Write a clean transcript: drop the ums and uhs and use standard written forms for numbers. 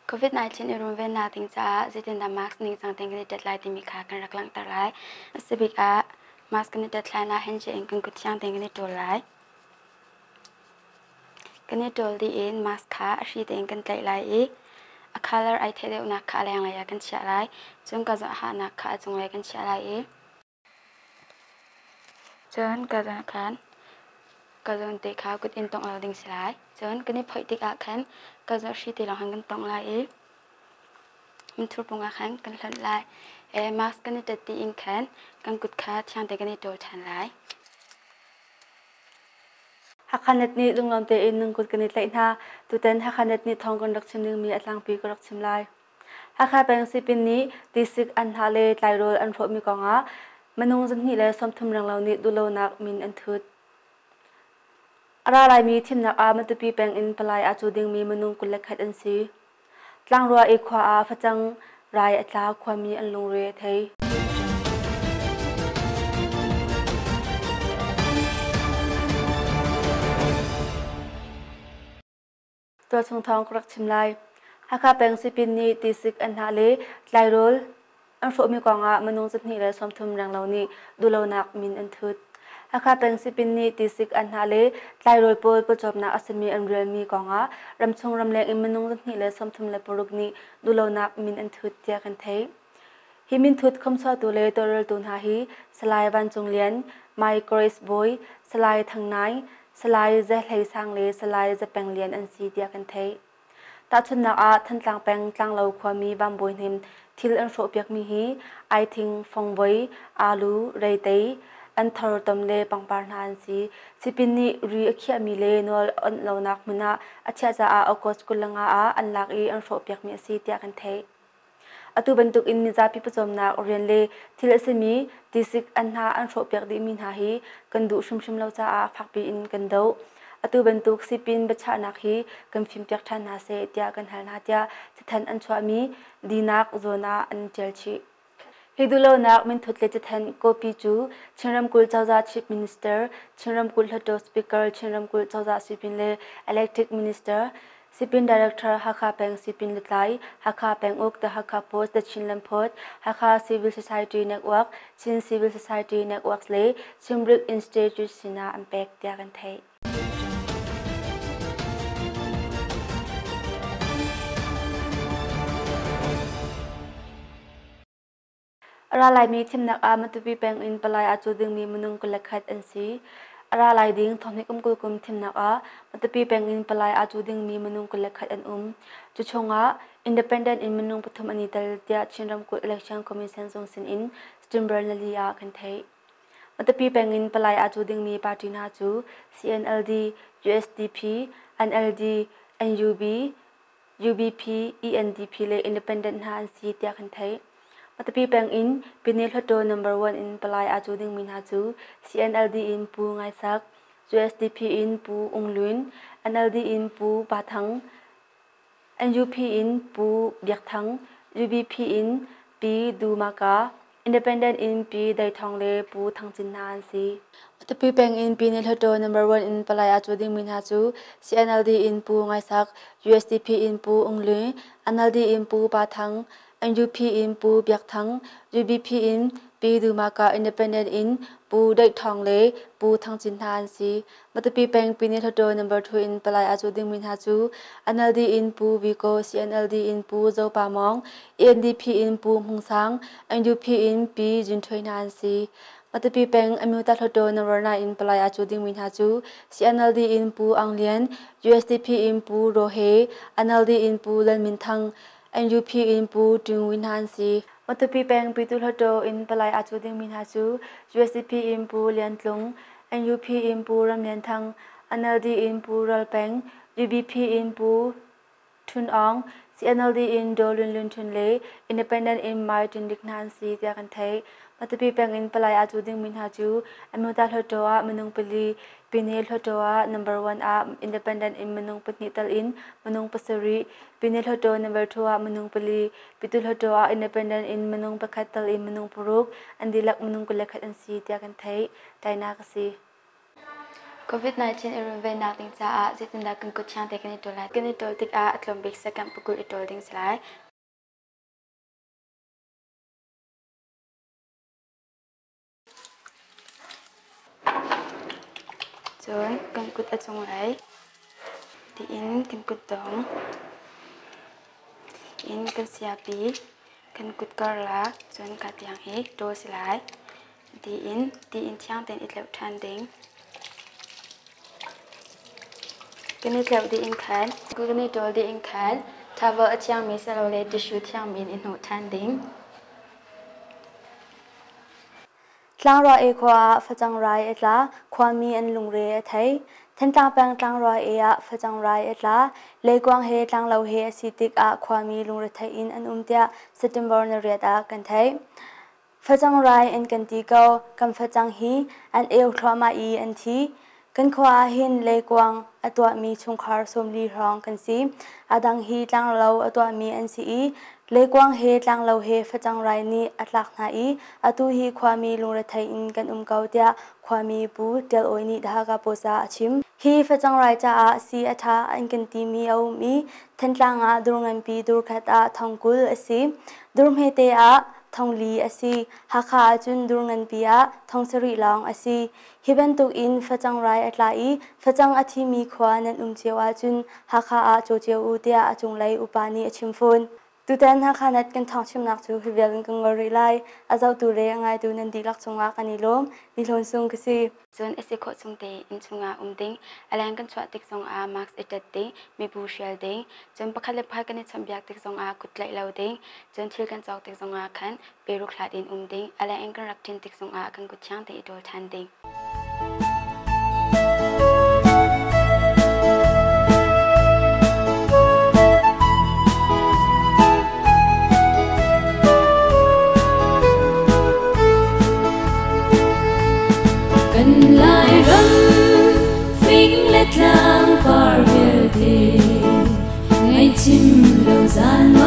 COVID-19 i runvennak ding caah zeitindah mask ningcang tein kan i tet lai timi kha kan rak langhter lai. A si bik ah mask kan i tet hlan ah handshake in kan kut thiang tein kan i ṭawl lai. Kan i ṭawl dih in mask kha a hri tein kan tlaih lai i a colour ai theih deuhnak kha a lenglei ah kan chiah lai. Cun ka hahnak kha a cunglei kan chiah lai i Cun ka zawn khan ka zawn te kha kut in tongh lo ding si lai. Cun kan i phoih tikah khan ka zawn hri te lawng khan kan tongh lai i minthur pung ah khan kan hlonh lai. Mask kan i tet dih in khan kan kut kha thiang te kan i ṭawl ṭhan lai. Hakhanet nih lunglawm tein nan kut kan i tlaih hna. Tutan Hakhanet nih thawng kan rak chim dingmi a tlangpi ka rak chim lai. Hakha peng sipin nih tisik anhnah le tlairawl an hrawhmi kongah minung 230 renglo nih duhlonak min an thut. A ra laimi thimnak ah Matupi peng in palai aa cu dingmi minung 21 an si. Tlangrua i khua ah facang rai a tla khuami an lungre a thei. Tualchung thawng ka rak chim lai. Hakha peng sipin nih tisik an hlah le tlairawl an hrawhmi kongah minung 230 renglo nih duhlonak min an thut. Hakha peng sipin nih tisik an hlah le tlairawl pawl pawcawmnak a simi an rialmi kongah ramchung ramleng in minung 236 nih duhlonak min an thut tiah kan theih. Hi minthut khomsuatu le tawlreltu hna hi Salai Van Cung Lian, Mai Grace Bawi, Salai Thang Nai, Salai Ze Hlei Sang le Salai Za Peng Lian an si tiah kan theih. Tahchunhnak ah Thantlang peng Tlanglo khuami Vam Bawi Hnem thil an hrawhpiakmi hi aithing, fongvoi, alu, reitei, anthor tom le pangpar hna an si. Sipin nih ri a khiahmi le nawl onh lonak hmun ah a chiah caah August 25 ah an lak i an hrawhpiakmi a si tiah kan theih. Atu bantuk in mizapi pawcawmnak rian le thil a simi tisik an hna an hrawhpiak dihmi hna hi kan duh hrimhrim lo caah fakpi in kan doh. Atu bantuk sipin biachahnak hi kan fimpiak ṭhan hna seh tiah kan hal hna tiah cathanh an chuahmi dinak zawn ah an ṭial chih. Hi duhlonak minthut le cathanh copy cu Chin ramkulh cozah Chief Minister, Chin ramkulh Hluttaw Speaker, Chin ramkulh cozah sipin le Electric Minister, Sipin Director Hakha Peng Sipin Lutlai, Hakha Penguk, The Hakha Post, The Chinland Post, Hakha Civil Society Network, Chin Civil Society Networks le Chinbrick Institute sinah an pek tiah kan theih. A ra laimi thimnak ah Matupi peng in palai aa cu dingmi minung 21 an si. A ra lai ding thonghnih kum 20 kum thimnak ah Matupi peng in palai aa cu dingmi minung 21 an um. Cu chungah independent in minung pathum an i tel tiah Chin ramkulh Election Commission zung sin in September nali ah kan theih. Matupi peng in palai aa cu dingmi party hna cu CNLD, USDP, NLD, NUB, UBP, ENDP le Independent hna an si tiah kan theih. Matupi peng in Pine Hluttaw number 1 in palai aa cu dingmi hna cu CNLD in Pu Ngai Sak, USDP in Pu Ung Lwin, NLD in Pu Pa Thang, NUP in Pu Biak Thang, UBP in Pi Du Maka, Independent in Pi Dai Thawng le Pu Thang Cin hna an si. Matupi peng in Pine Hluttaw number 1 in palai aa cu dingmi hna cu CNLD in Pu Ngai Sak, USDP in Pu Ung Lwin, NLD in Pu Pa Thang, NUP in Pu Biak Thang, UBP in Pi Du Maka Independent in Pu Daih Thawng le Pu Thang Cin hna an si. Matupi peng Pine Hluttaw number 2 in palai aa cu dingmi hna cu NLD in Pu Viko, CNLD in Pu Zo Pa Mawng, ANDP in Pu Hmung Sang, NUP in Pi Zin Htwe hna an si. Matupi peng Amyota Hluttaw number 9 in palai aa cu dingmi hna cu CNLD in Pu Aung Lian, USDP in Pu Ro He, NLD in Pu Lal Min Thang, NUP in Pu Ṭing Win hna an si. Matupi peng Pyithu Hluttaw in palai aa cu dingmi hna cu USDP in Pu Lian Tlung, NUP in Pu Ram Lian Thang, NLD in Pu Ral Peng, UBP in Pu Htun Aung, CNLD in Daw Lun Lun Htun le Independent in Mai Tin Dik hna an si tiah kan theih. Matupi peng in palai aa cu dingmi hna cu Amyota Hluttaw ah minung pali, Pine Hluttaw ah number one ah Independent in minung pahnih tal in minung pasarih, Pine Hluttaw number two ah minung pali, Pyithu Hluttaw ah Independent in minung pakhat tal in minung paruk, an dihlak minung 21 an si tiah kan theih. Tainak a si. COVID-19 i runvennak ding caah zeitindah kan kut thiang te kan i ṭawl lai? Kan i ṭawl tikah a tlawm bik second pakul i ṭawl ding si lai. Cun kan kut a cunglei tiin kan kutdong in kan siapi kan kut karlak cun ka tiang hi ṭawl si lai. Tiin thiang tein i tleuh ṭhan ding. Kan i tleuh dih in khan kan i ṭawl dih in khan towel a thiangmi silole tissue thiangmi in i hnawh ṭhan ding. Tlangrua e khua ah facang rai a tla, khuami an lungre a thei. Thantlang peng Tlangrua e ah facang rai a tla. Leikuang he tlanglo he a si tikah khuami lungrethei in an um tiah September ni riat ah kan theih. Facang rai an kan ti ko. Kan facang hi an eu thluahmah i an thi. Kan khua ah hin leikuang a tuahmi chungkhar 40 hrawng kan si. A dang hi tlanglo a tuahmi an si i leikuang he tlanglo he facang rai nih a tlak hna i atu hi khuami lungrethei in kan um ko tiah khuami Pu Tial Awi nih The Hakha Post ah a chim. Hi facang rai caah sii a ṭha an kan timi a um i Thantlang ah dur nganpi dur khat ah 20,000 a si. Dur hmete ah 4,000 a si. Hakha ahcun dur nganpi ah 7,000 lawng a si. Hi bantuk in facang rai a tla i facang a thimi khua nan um cio ahcun Hakha ah caw cio u tiah a cunglei upa nih a chim fawn. Tutan Hakha Net kan thawng chimnak cu hi vial in kan ngol rih lai. A zohtu le a ngaitu nan dihlak cungah kan i lawm. Ni Hlawn Sung ka si. Cun a si khawh chung te inn chungah um ding, a leng kan chuah tik zongah mask i ṭet ding, mibu hrial ding, cun pakhat le pakhat kan i chawnhbiak tik zongah kut tlaih lo ding, cun thil kan cawk tik zongah khan peruk hlat in um ding, a leng in kan rak ṭin tik zongah kan kut thiang te i ṭawl ṭhan ding. Kan Lairam fing le tlang par vialte ngaihchim lo zan